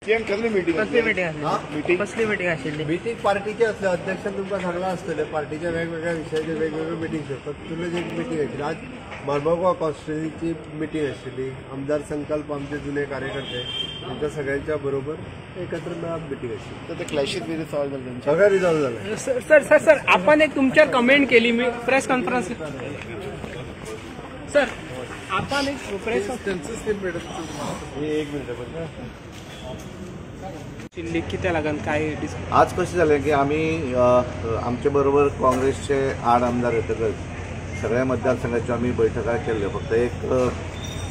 CM कसली meeting कसली meeting आसली? कसली मिटींग आशिल्ली? मिटींग पार्टीचे असले अध्यक्षान तुमकां सांगलां आसतलें पार्टीच्या वेगवेगळ्या विशयाचेर वेगवेगळ्यो मिटींग आसतात. तितूंतल्यान एक मिटींग आशिल्ली. आज मार्मगोवा कॉन्स्टिट्युन्सीची मिटींग आशिल्ली. आमदार संकल्प आमचे जुने कार्यकर्ते तांच्या सगळ्यांच्या बरोबर एकत्र मेळप मिटींग आशिल्ली. तर ते क्लॅशीस बी रिसॉल्व जाले तुमचे? सगळें रिजॉल्व जालें. सर सर सर आपण एक तुमच्यावर कमेंट केली मी प्रेस कॉन्फरन्स. सर आपण एक प्रेस त्यांचंच ते भेटत. एक मिनिट पण कित्या लागून काय आज कशें जालें की आमी आमचे बरोबर काँग्रेसचे 8 आमदार येतकच सगळ्या मतदारसंघाच्यो आमी बैठका केल्ल्यो. फक्त एक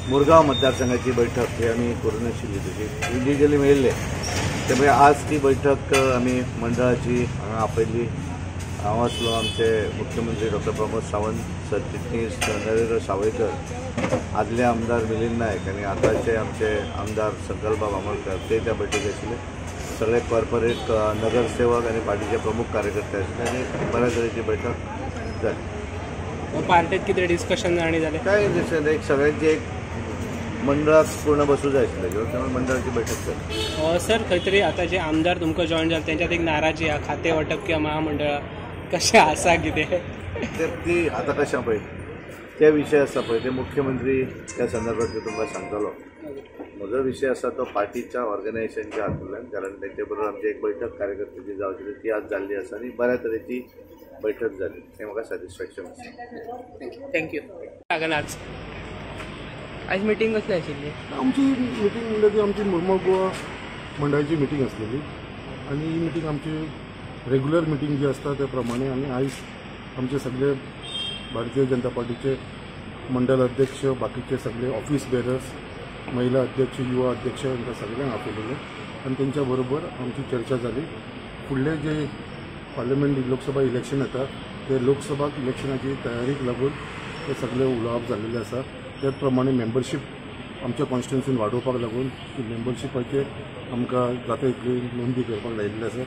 मुरगांव मतदारसंघाची बैठक ही आमी करूं नाशिल्ली, तशी इंडिविज्युअली मेळिल्ले. त्यामुळे आज ती बैठक आमी मंडळाची हांगा आपयल्ली. हांव आसलो, आमचे मुख्यमंत्री डॉक्टर प्रमोद सावंत, सरचिटणीस नरेंद्र सावयकर, आदले आमदार मिलिंद नायक आनी आतांचे आमचे आमदार संकल्प बामणकर ते त्या बैठकीत आशिल्ले. सगळे कॉर्पोरेट नगरसेवक आनी पार्टीचे प्रमुख कार्यकर्ते आशिल्ले आनी बऱ्या तरेची बैठक जाली. पार्टीत कितें डिस्कशन आनी जालें? काय डिस्कशन, एक सगळ्यांची एक मंडळाक पूर्ण बसूं जाय आशिल्लें, त्यामुळे मंडळाची बैठक जाली. सर खंय तरी आतां जे आमदार तुमकां जॉयन जाले तेंच्यात एक नाराजी आहा, खातें वांटप किंवा महामंडळां कशें आसा कितें ती आतां कशें पळय ते विशय आसा पळय ते मुख्यमंत्री त्या संदर्भात तुमकां सांगतलो. म्हजो विशय आसा तो पार्टीच्या ऑर्गनायझेशनच्या हातूंतल्यान, कारण तेंचे बरोबर आमची एक बैठक कार्यकर्त्याची जावची ती आज जाल्ली आसा आनी बऱ्या तरेची बैठक जाली, हें म्हाका सॅटिस्फॅक्शन आसा. Thank you. लागन आज आज मिटींग कसली आशिल्ली? आमची मिटींग म्हणल्यार ती आमची मुर्मो गोवा मंडळाची मिटींग आसलेली आनी ही मिटींग आमची रेगुलर मिटींग जी आसता त्या प्रमाणे. आनी आयज आमचे सगळे भारतीय जनता पार्टीचे मंडळ अध्यक्ष, बाकीचे सगळे ऑफिस बेरर्स, महिला अध्यक्ष, युवा अध्यक्ष हांकां सगळ्यांक आपयलेले आनी तेंच्या बरोबर आमची चर्चा जाली. फुडले जे पार्लमेंट लोकसभा इलेक्शन येता ते लोकसभा इलेक्शनाची तयारीक लागून ते सगळे उलोवप जाल्लेले आसा. त्याच प्रमाणे मेंबरशीप आमच्या कॉन्स्टिट्युन्सीन वाडोवपाक लागून ती मेंबरशिपाचे आमकां जाता इतली नोंदी करपाक लायिल्ली आसा.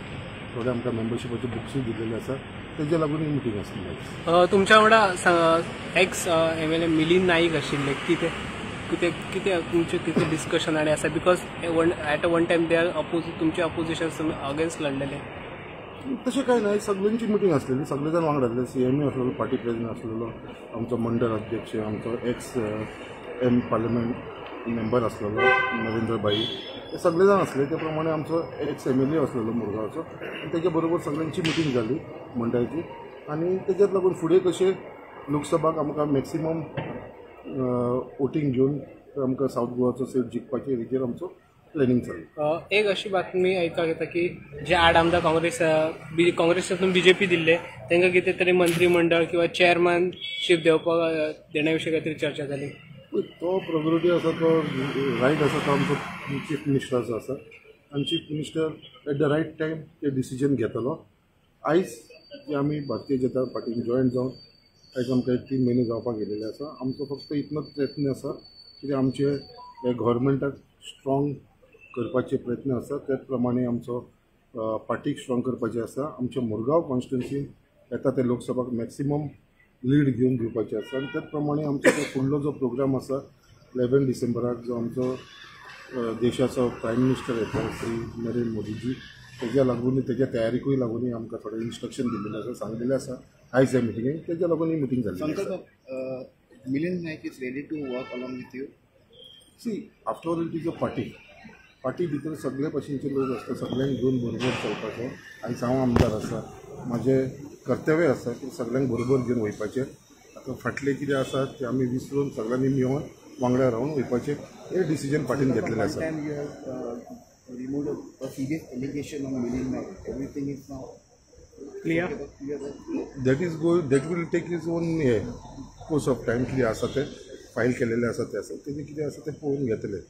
थोडे आमकां मेंबरशिपाचे बुक्सूय दिलेले आसा, तेज्या लागून ही मिटींग आसली. तुमच्या वांगडा ex MLA Milind Naik आशिल्ले, कितें कितें कितें तुमचें कितें डिस्कशन आनी आसा? Because at a one time they are तुमचे अपोजिशन अगेन्स्ट लढलेले. तशें कांय ना, सगळ्यांची मिटींग आसलेली, सगळे जाण वांगडा आसले. सीएमय आसलेलो, पार्टी प्रेसिडेंट आसलेलो, आमचो मंडळ अध्यक्ष, आमचो एक्स एम पार्लमेंट मेंबर आसलेलो नरेंद्र भाई, ते सगळे जाण आसले. त्या प्रमाणे आमचो एक्स एमएलए आसलेलो मुरगांवचो आनी तेच्या बरोबर सगळ्यांची मिटींग जाली मंडळाची. आनी तेज्यात लागून फुडें कशें लोकसभाक आमकां मॅक्सिमम वोटींग घेवन आमकां सावथ गोवाचो सीट जिखपाची हेजेर आमचो प्लॅनिंग चालू. एक अशी बातमी आयकपाक येता की जे 8 आमदार काँग्रेस काँग्रेसातून बीजेपी दिल्ले तांकां कितें तरी मंत्रीमंडळ किंवा चेअरमॅनशीप देवपाक देण्या विशीं कांय तरी चर्चा जाली. तो प्रोग्रेटीव आसा, तो रायट आसा, तो आमचो चीफ मिनिस्टराचो आसा आनी chief minister at the right time ते डिसिजन घेतलो. आयज जे आमी भारतीय जनता पार्टीन जॉयन जावन आयज आमकां एक 3 म्हयने जावपाक गेलेले आसा. आमचो फक्त इतलोच प्रयत्न आसा की आमचे गव्हर्मेंटाक स्ट्रॉंग करपाचे प्रयत्न आसा, त्याच प्रमाणे आमचो पार्टीक स्ट्रॉंग करपाचे आसा. आमच्या मुरगांव कॉन्स्टिट्युन्सीन येता ते लोकसभाक मॅक्सिमम लीड घेवन दिवपाचे आसा आनी त्याच प्रमाणे आमचो तो फुडलो जो प्रोग्राम आसा 11 डिसेंबराक जो आमचो देशाचो प्रायम मिनिस्टर येता श्री नरेंद्र मोदीजी, तेज्या लागून तेज्या तयारीकूय लागून आमकां थोडें इन्स्ट्रक्शन दिल्लें आसा, सांगलेलें आसा आयज ह्या मिटिंगेक, तेज्या लागून ही मिटींग जाल्ली आसा. Milind Naik is ready to work along with you? See, after all it is a party. Party भितर सगळे भाशेनचे लोक आसता, सगळ्यांक घेवन बरोबर चलपाचो. आयज हांव आमदार आसा, म्हाजें कर्तव्य आसा की सगळ्यांक बरोबर घेवन वयपाचें. आतां फाटलें कितें आसा तें आमी विसरून सगळ्यांनी मेळून वांगडा रावन वयपाचें हें डिसिजन पार्टीन घेतलेलें आसा. That is go that will take his own हे कोर्स ऑफ टायम. कितें आसा तें फायल केलेलें आसा तें आसा, तेजें कितें आसा तें पळोवन घेतलें.